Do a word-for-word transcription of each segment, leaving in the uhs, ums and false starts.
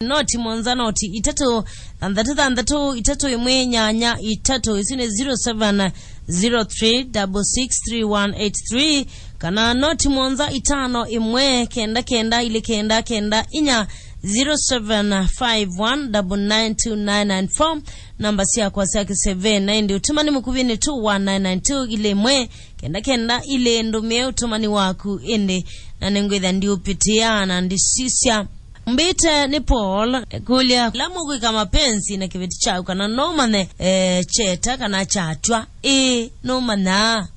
Noti mũonza noti itatũ thanthatũ thanthatũ itatũ ĩmwe nyanya itatũ. Isu nĩ zero seven zero three double six three one eight three, kana noti mũonza itano ĩmwe kenda kenda ilĩ kenda kenda inya, zero seven five one double nine two nine nine four. Namba syakwa sya kĩseveni, na ĩndĩ ũtũmani mũkuvĩ nĩ two one nine nine two ilĩ ĩmwe kenda kenda ilĩ. Ndũmĩe ũtũmani waku ĩndĩ, na nĩngwĩtha ndiũpĩtĩa na ndisisya. Mbĩte nĩ Paul, kũlya, ĩla mũkwĩka mapenzi na kĩveti kyaku, kana no ũmanye, eh, kyeta kana kyatw'a? Ĩĩ, nũmanyaa.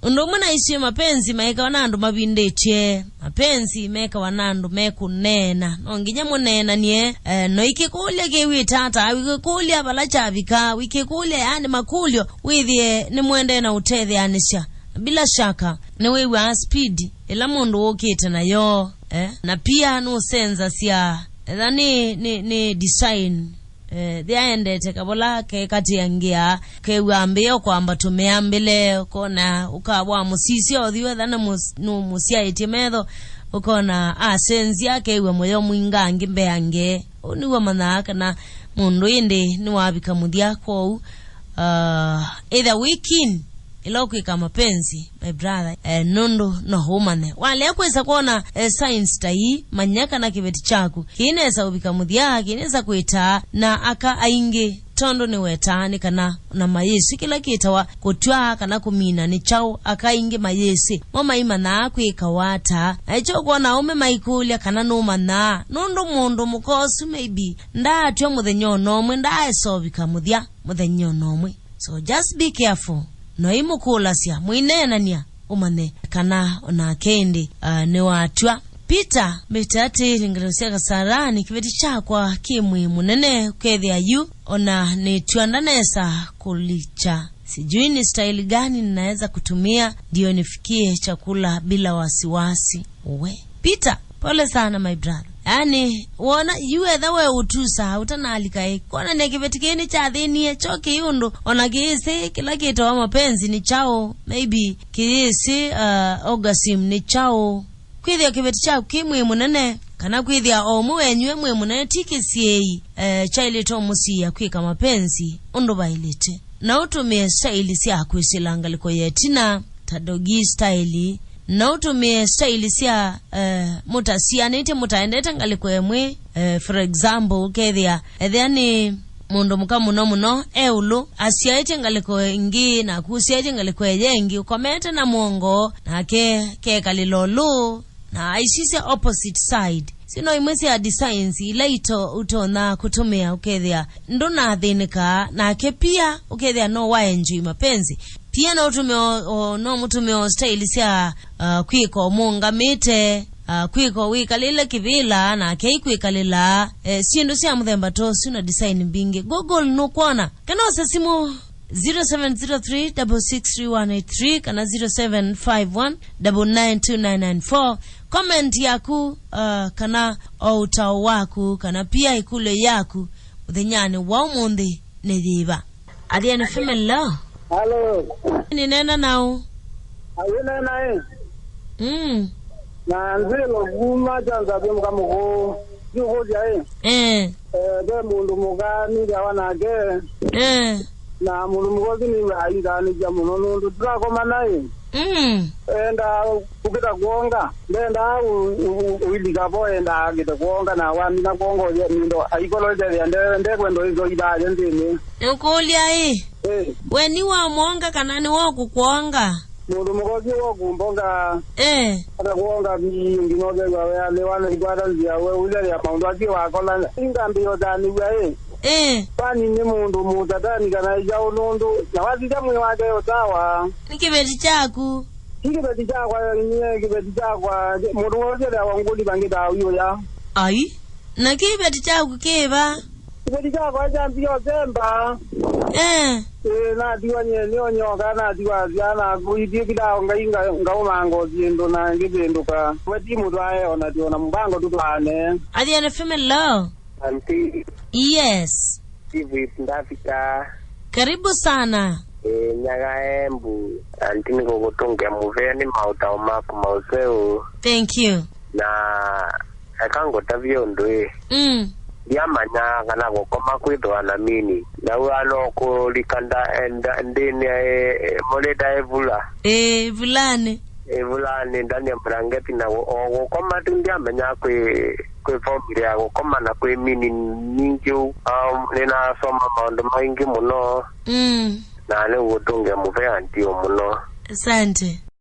Ũndũ ũmwe na isu mapenzi mekawa na andũ mavindĩtye. Mapenzi mekawa na andũ mekũneena. No nginya mũneenanie, eh, no ikĩkũlya kĩw'ĩte ata, wĩkĩkũlya vala kyavika, wĩkĩkũlya, yani makũlyo, wĩthĩe nĩmwendee na ũtetheanĩsya. Bila shaka, nĩwĩw'aa speed ĩla mũndũ wũkĩte nayo, eh? Na pia nũsenzasya, etha nĩ, nĩ, nĩ design, eh, thĩaendete kavola kekatĩangĩa, kew'a ambĩĩa kwamba tũmĩambĩle, ũkona ũka wa mũsisya ũthiũ etha nĩ mũs-, nũmũsyaĩtye metho, ũkona asenzya, kew'a mũyo mwingangĩ mbeange. Ũu nĩw'o manyaa kana mũndũ ĩndĩ nĩwavika mũthya. Kwoou, uh, either wĩ keen ĩla ũkwĩka mapenzi, my brother, eh, nũndũ no ũmanye. Walea kwĩsa kwona, eh, signs ta ii, manya kana kĩveti kyaku kĩinesa ũvika mũthya, kĩinesa kwĩtaa na aka aingĩ, tondũ nĩwetaa nĩ kana na mayĩsĩ kĩla kĩtawa kũtw'a kana kũmina nĩ kyaũ. Aka aingĩ mayĩsĩ, mo maimanyaa kwĩkawa ata. Na ĩkyo ũkwona aũme maikũlya kana nũmanyaa, nũndũ mũndũ mũka ũsu maybe ndaatw'a mũthenya o na ũmwe, ndaaesa ũvika mũthya mũthenya o na ũmwe. So just be careful. No imũkũlasya, mũineenania, ũmanye kana onake ĩndĩ, uh, nĩwatw'a. Peter, mbĩte atĩĩ, ngelekany'o sya Kasarani, kĩveti kyakwa kĩ mwĩĩ mũnene, ũkethĩa yu ona nĩtw'a ndanesa kũlikya. Sijui ni style gani ninaweza kutumia ndio nifikie chakula bila wasiwasi. We. Peter, pole sana, my brother. Yani, wona, yu etha we ũtusaa ũtanalika ĩ, kwonania kĩveti kĩĩ nĩkyathĩnie, kyo kĩĩ ũndũ, ona kĩyĩsĩ kĩla kĩtawa mapenzi nĩ kyaũ, maybe kĩyĩsĩ, uh, orgasm nĩ kyaũ. Kwĩthĩa kĩveti kyaku kĩ mwĩĩ mũnene, kana kwĩthĩa o ũmwe wenyu e mwĩĩ mũnene, ti kĩsiĩi, eh, kyaĩlĩte ũmũsiĩa kwĩka mapenzi ũndũ vaĩlĩte. No ũtũmĩe staili sya kwĩsĩla ngalĩko ya ĩtina, ta doggy style. No ũtũmĩe staili sya, eh, mũtasianĩtye, mũtaendete ngalĩko ĩmwe. Eh, for example, ũkethĩa, ethĩa nĩ mũndũ mũka mũno mũno e ũlũ, asyaĩtye ngalĩko ĩngĩ, naku ũsyaĩtye ngalĩko ĩya ĩngĩ, ũkomete na mwongo, nake kekalĩla ũlũ, na aisisya opposite side. Isu no imwe sya designs ila ito-, ũtonya kũtũmĩa ũkethĩa ndũnathĩnĩka, nake pia ũkethĩa no waenjoy mapenzi. Pia no ũtũmĩe o, o, no mũtũmĩe o style sya, uh, kwĩka ũmũngamĩte, uh, kwĩka wĩkalĩle kĩvĩla, nake aikwĩkalĩla, eh, syĩndũ sya mũthemba ta ũsu na design mbingĩ. Google nũkwona. Kana ose simũ zero seven zero three double six three one eight three kana zero seven five one double nine two nine nine four. Comment yaku, uh, kana o ũtao waku, kana pia ĩkũlyo yaku mũthenyanĩ wa ũmũnthĩ nĩ yĩva? Athiani Femelo. Halo. Nĩneena naũ? Ayũneena ĩ. Mm. Na nzĩlo kuma kyanza vĩ mũka mũkũũ. Ndiũkũlya ĩ. Eh. Eh, ve mũndũ mũka nĩthĩawa nake. Eh. Na mũndũ mũka ũsu nĩw'aa aithanĩsya mũno nũndũ tũtakomana ĩ. Mm. Endaa kũkĩta kwonga. Ndendaa ũ-, ũ-, ũ-, ũilika vo endaa akĩte kwonga na wamina kwonga ũthya mindo aikolo ĩtethĩa nde-, ndekwenda ĩtho ithaye nthĩnĩ. Nĩũkũlya ĩ? Eh. We nĩwamwonga kana nĩwokũkwonga? Mũndũ mũka ũsu wokumbonga. Eh. Akakuonga vingi nokethwa wealĩwa na ikwata nzĩa we ũilelea maũndũ asu wakola. Ingambĩĩa ũtanĩw'a ĩ. Eh. Kwani nĩ mũndũ mũtatani kana ĩkyaũ nũndũ na wasisya mwĩĩ wake ũtawa. Nĩ kĩveti kyaku. Ti kĩveti kyakwa, nyie kĩveti kyakwa. Mũndũ wothe ũthĩawa ngũli vangĩ ta ũyũ ya. Ai. Na kĩveti kyaku kĩva? Kĩveti kyakwa kyambia ũsemba. Eh. Ĩĩ, natiwa nyie nĩonyoka, natiwa syana kũithiĩ kĩlao ngai nga-, ngaũmanga syĩndũ na ngĩvĩndũka. We ti mũtwae ona tũona mũvango tũtwaane. Athiani Femelo. Auntie. Yes. David ndafika. Karibu sana. Eh, nyaga Embu. Auntie, nĩkũkũtũngĩa mũvea nĩ maũtao maku maũseo. Thank you. Na Eka ngũtavye ũndũ ĩ. Mm. Ndiamanya kana gũkoma kwĩthĩwa na mini. Na wĩa no kũlika nda, nda, ndĩnĩ, e, mũlĩta ĩvula. Ĩĩ, vulani. Ĩvulani ndani ya mrangeti na gũ-, o gũkoma tu ndiamenya kwĩ, kwĩ formula ya gũkoma na kwĩ mini nyingĩ ũu. Um, nĩnasoma maũndũ maingĩ mũno. Mm. Na nĩw'o tũnge mũvea ndio mũno. Asante.